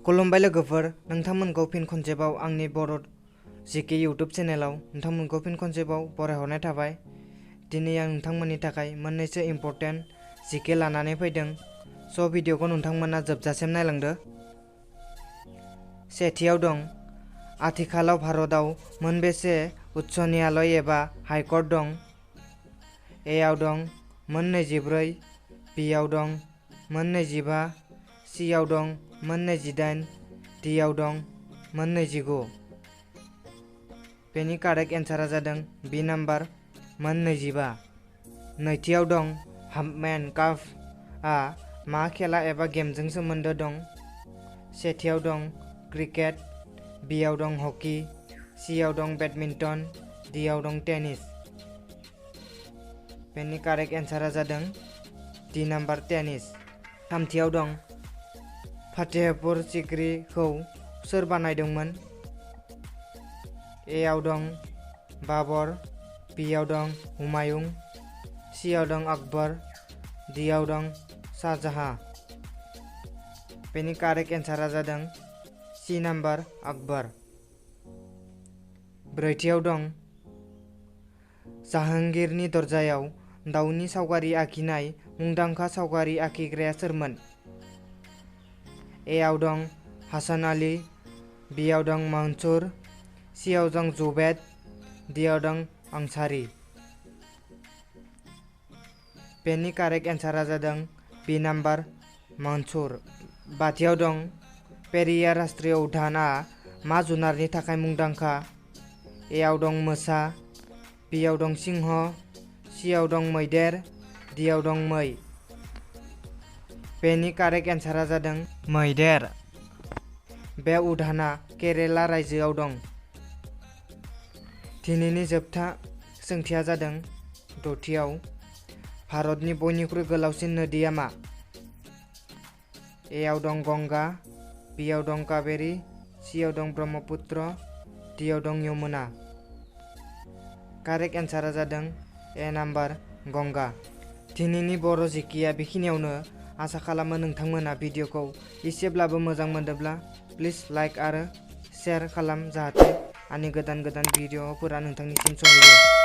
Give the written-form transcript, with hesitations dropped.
खुलुमबाय लोगोफोर, नोंथांमोनखौ फिन खनसेबाव आंनि बर' जिके इउटुब चेनेलाव नोंथांमोनखौ फिन खनसेबाव बरायहरनाय थाबाय। दिनै आं नोंथांमोननि थाखाय मोननैसो इम्परटेन्ट जिके लानानै फैदों। स' भिडिअखौ नोंथांमोना जोबजासिम नायलांदो। सेथियाव दं, आथिखालाव भारतआव मोनबेसे उच्च न्यायालय एबा हाइकर्ट दं? एआव दं मोन 24, बिआव दं मोन 25, सिआव दं मोन 28, डिआव दं मोन 29। बेनि कारेक्ट एन्सारा जादों बि नाम्बार मोन 25। नैथियाव दं, हाफमेन कापआ मा खेला एबा गेमजों सोमोन्दो दं? सेथियाव दं क्रिकेट, बिआव दं हकी, सिआव दं बेडमिन्टन, डिआव दं टेनिस। बेनि कारेक्ट एन्सारा जादों डि नाम्बार टेनिस। थामथियाव दं, फातेहपुर सिक्रीखौ सोर बानायदोंमोन? एआव दं बाबर, बिआव दं हुमायूं, सिआव दं आकबर, डिआव दं शाहजाहां। बेनि कारेक्ट एन्सारा जादों सि नाम्बार आकबर। ब्रैथियाव दं, जाहांगीरनि दरजायाव दाउनि सावगारि आखिनाय मुंदांखा सावगारि आखिग्राया सोरमोन? एआव दं हासान आली, बिआव दं मंसूर, सिआव दं जुबैद, डिआव दं अंसारी। बेनि कारेक्ट एन्सारा जादों बि नाम्बार मंसूर। बाथियाव दं, पेरियार राष्ट्रीय उद्यानआ मा जुनारनि थाखाय मुंदांखा? एआव दं मोसा, बिआव दं सिंह, सिआव दं मैदेर, डिआव दं मै। बेनि कारेक्ट एन्सारा जादों मैदेर। बे उद्यानआ केरेला रायजोआव दं। दिनैनि जोबथा सोंथिया जादों द'थियाव, भारतनि बयनिख्रुइ गोलावसिन नदिया मा? एआव दं गंगा, बिआव दं कावेरी, सिआव दं ब्रह्मपुत्र, डिआव दं यमुना। कारेक्ट एन्सारा जादों ए नाम्बार गंगा। दिनैनि बर' जिकेआ बेखिनियावनो। आसा खालामो नोंथांमोना भिडिअखौ एसेब्लाबो मोजां मोनदोंब्ला प्लिज लाइक आरो शेयार खालाम जाहाथे आंनि गोदान भिडिअफोरा नोंथांनिसिम सहैयो।